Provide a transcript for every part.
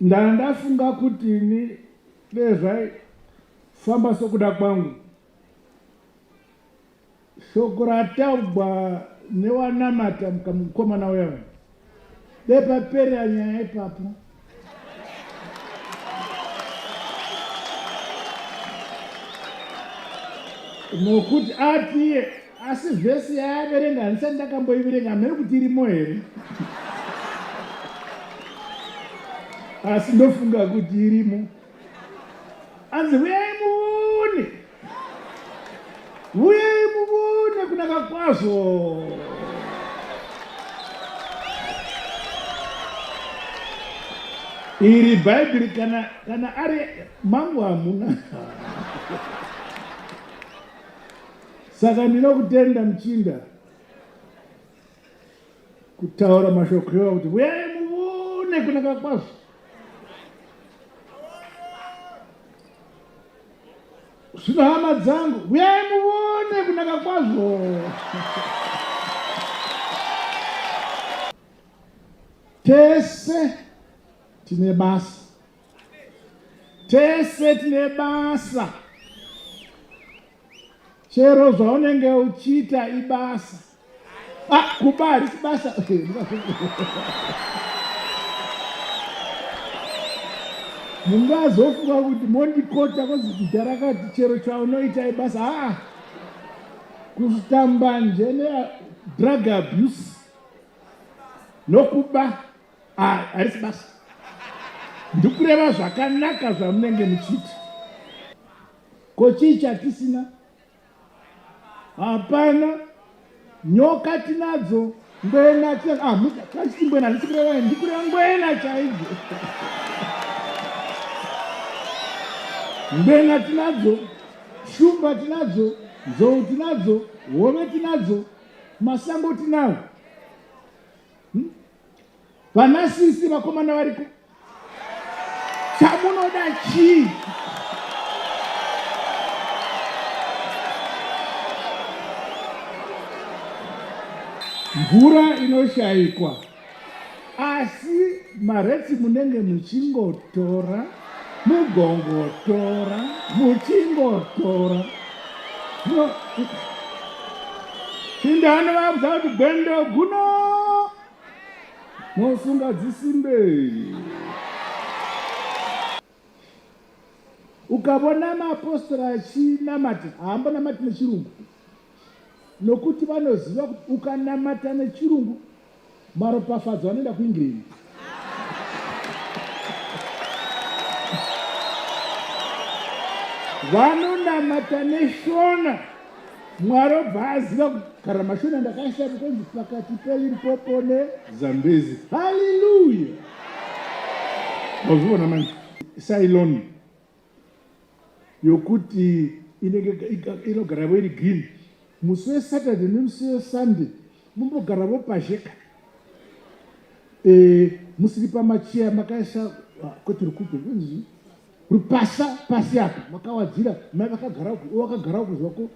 Ndanga ndafunga kuti ini dai zvaifamba sokuda kwangu. Shoko rataugwa newanamata mukomana uya uya. Dai paperera nyaya ipapo. Nokuti atiye asi vhesi yaaverenga handisati ndakamboiverenga hamene kuti irimo here. Asi ndofunga kuti irimo. Anzi huyai muone. Huyai muone kunaka kwazvo. Iri Bhaibheri kana kana ari mangu hamuna. Saka ndinokutenda muchinda kutaura mashoko iwayo kuti huyai muone kunaka kwazvo. Zvino hama dzangu, huyai muvone kunaka kwazvo. Tese tine basa, tese tine basa. Chero zvaunenge uchiita ibasa. Ah, kuba harisi basa. Mungazofunga kuti mondikota kozi kudhara kati chero chaunoita ibasa. Ah, kutamba nje nedrug abuse nokuba ah, harisi basa. Ndikureva zvakanaka zvamunenge muchiita. Ko chii chatisina? Hapana. Nyoka tinadzo, ngwena tinadzo. Ah, kachiti ngwena handisi kureva ndikureva ngwena chaidzo. Ngwena tinadzo, shumba tinadzo, nzou tinadzo, hove tinadzo, masango tinawo. Hmm? Vana sisi vakomana variko. Chamunoda chii? Mvura inoshaikwa asi maretsi munenge muchingotora mugongotora muchingotora. Chinda anovaudza kuti gwendo guno Mosunga dzisimbe. Ukavona maapostora achinamata, haambonamati nechirungu nokuti vanoziva kuti ukanamata nechirungu maropafadzo anoenda kuEngland. Vanonamata neshona. Mwari obva aziva kuti kana mashona ndakaisa mukonzi pakati peLimpopo neZambezi. Haleluya! Mazviona manje Ceylon yokuti inenge inogaravo iri green musi weSaturday nemusi weSunday mumbogaravo pazheka e, musiri pamacheya makaisa ah, kwete rukupe kwenzi Rupasa pasi apa makawadzira mai vakagara uku wakagara uku zvako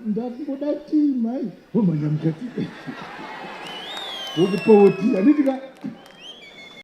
ndakungoda tii mai vomhanya mukati vokupawo tii handiti ka.